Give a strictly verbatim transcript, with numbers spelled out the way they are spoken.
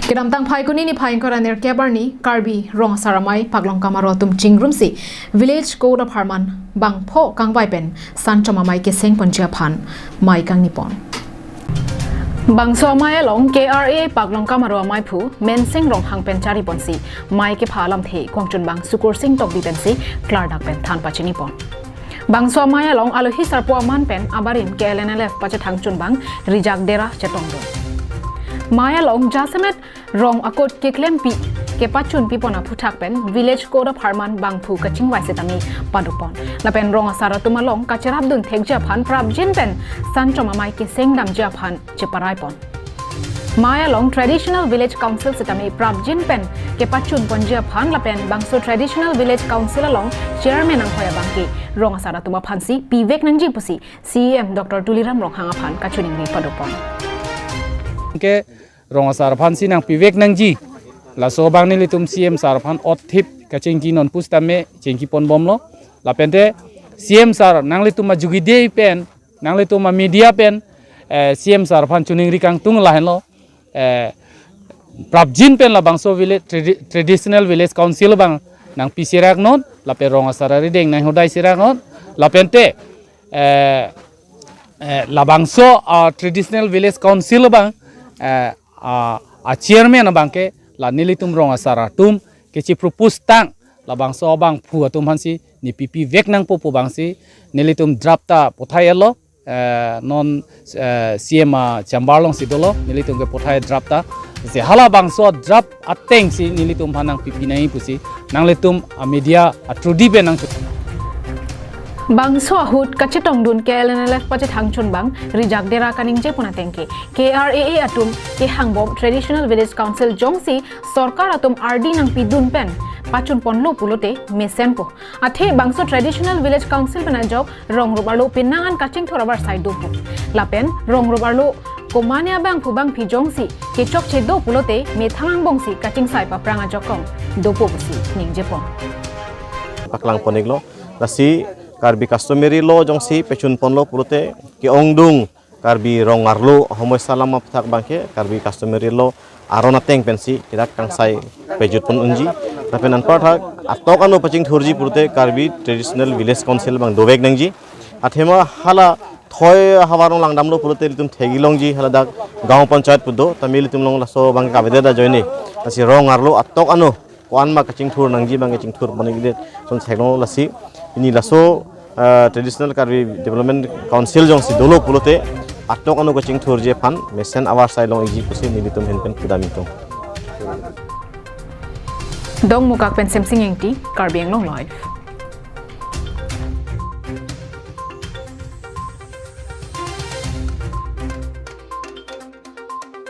Kedamtang Phaikuni niphai ingkoi ra nerkep arni Karbi Rong Asar Amei Paklongkam Aro atum chingrumsi Village Court apharman bangpho kangvai pen Sanchom Amei keseng ponji aphan mei kangni pon. Bangso amei along K R A A Paklongkam Aro ameiphu Mensing Ronghang pen chari ponsi mei kepha alamthe kongchunbang Sukursing Tokbi pensi klardak pen than pachini pon. Bangso amei along alohi sarpo aman pen abarim K L N L F pachethang chunbang Rijak Dera chetongdun. Mei along jasemet rong akot keklempi kepachunpi pon aphuthak pen Village Court apharman bangphu kachingvai setame padopon. Lapen rong asar atum along kacherapdun thekji aphan prapjin pen Sanchom Amei keseng damji aphan cheparai pon. Mei along Traditional Village Council setame prapjin pen kepachun ponji aphan lapen bangso Traditional Village Council along Chairman anghoi abangke rong asar atum aphansi pivek nangji pusi C E M Doctor Tuliram Ronghang aphan kachiningri padopon. Ke rong asar aphansi nangpivek nangji. Laso abang nelitum C M sir aphan othip kachingki non pusitame chingki ponbomlo. Lapente C M sir nanglitum ajugide pen, nanglitum a media pen, eh, C M sir aphan chiningri kangtung lahenlo. Eh, prapjin pen labangso village, tradi-, traditional village council abang nangpi serak non, lapen rong asar arideng nanghodai serak non, lapente, eh, eh, labangso, ah, traditional village council abang, eh, ah, a chairman abangke la nelitum rong asar atum kechipropose tang labangso abangphu atum aphansi ne pipivek nangpo pu abangsi nelitum draft ta pothai-etlo, eh, non, eh, C M a chamber alongsi dolo, nelitum kepothai draft ta. Je halabangso draft atengsi nelitum aphan nangpipi nangji pusi nanglitum a media a through di pen nangchu. Bangso ahut kachetongdun K L N L F pachethang chunbang Rijak Dera kaningje pon atengke K R A A atum kehangbom Traditional Village Council jongsi sorkar atum ardi nangpidun pen pachun ponlo pulote mesenpo. Athe bangso Traditional Village Council pen ajok rong rup arlo penang an kachingthur avarsai dopo. Lapen rong rup arlo komane abangphu bangphi jongsi kechokche do pulote methang angbongsi kachingsai paprang ajokom dopo pusi ningje pon. Paklang pon-iklo. Lasi Karbi customary law jongsi pachun ponlo pulote ke-ongdung Karbi rong arlo ahomoi salam aphuthak abangke Karbi customary law aron ateng pensi kedak kangsai pejut pon unji. Lapen anparthak atok ano pachingthurji pulote Karbi Traditional Village Council abang dovek nangji. Athema hala thoi havar along langdamlo pulote ilitum thegi longji, hala dak gaon panchayat pu do, tame ilitum along laso abang kavedet ajoine. Lasi rong arlo atok ano ko-an ma kachingthur nangji abang kachingthur pon-ikdet ason theklong. Lasi pini laso, ah, Traditional Karbi Development Council jongsi dolo pulote atok ano kachingthurji aphan mesen avarsai long-ikji pusi nelitum ahin pen kedam ingtung. Dongmukak pen Semsing Engti, Karbi Anglong Live.